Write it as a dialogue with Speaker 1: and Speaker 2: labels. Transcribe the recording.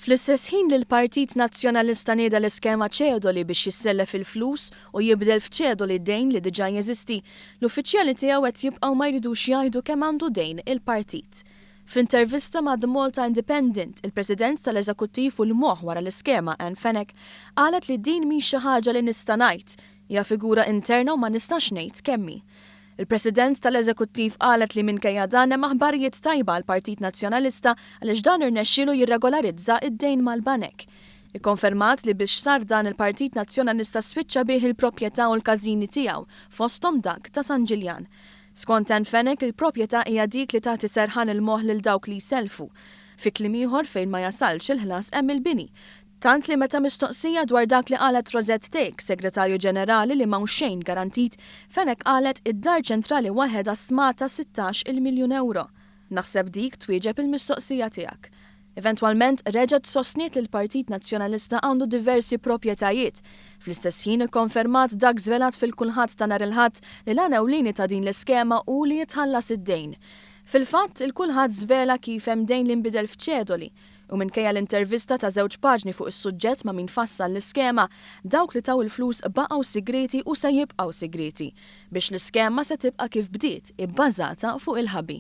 Speaker 1: Fl-istess ħin li l-Partit Nazzjonalista nieda l-iskema ċedoli biex jissellef il-flus u jibdel f'ċedoli dejn li diġà jeżisti, l-uffiċjali tiegħu qed jibqgħu ma jridux jgħidu kemm għandu dejn il-partit. F'intervista ma' The Malta Independent, il-President tal-Eżekuttiv u l-moħħ wara l-iskema Ann Fenech qalet li din mhix xi ħaġa li nista' ngħid. Hija figura interna u ma nistax ngħid kemm hi. Il-President tal-Eżekuttiv qalet li minkejja dan hemm aħbarijiet tajba għall-Partit Nazzjonalista għaliex dan irnexxielu jirregolarizza d-dejn mal-banek. Ikkonfermat li biex sar dan il-Partit Nazzjonalista spiċċa biegħ il-proprjetà u l-każini tiegħu, fosthom dak ta' San Ġiljan. Skont Ann Fenech il-proprjetà hija dik li tagħti serħan il-moħħ lil dawk li jsellfu. Fi kliem ieħor fejn ma jasalx il-ħlas hemm il-bini. Tant li meta mistoqsija dwar dak li qalet Rosette Thake, Segretarju Ġenerali li m'hawn xejn garantit, Fenech qalet id-Dar Ċentrali waħedha stmata 16 il miljun ewro. Naħseb dik twieġeb il-mistoqsija tiegħek. Eventwalment reġgħet sostniet li l-Partit Nazzjonalista għandu diversi proprjetajiet. Fl-istess ħin ikkonfermat dak żvelat fil-Kulħadd ta' nhar il-Ħadd li l-għan ewlieni ta' din l-iskema hu li jitħallas id-dejn. Fil-fatt, il-Kulħadd żvela kif hemm dejn li nbidel f'ċedoli. U minkejja l-intervista ta' żewġ paġni fuq is-suġġett ma' min fassal l-iskema, dawk li taw il-flus baqgħu sigrieti u se jibqgħu sigrieti. Biex l-iskema se tibqa' kif bdiet, ibbażata fuq il-ħabi.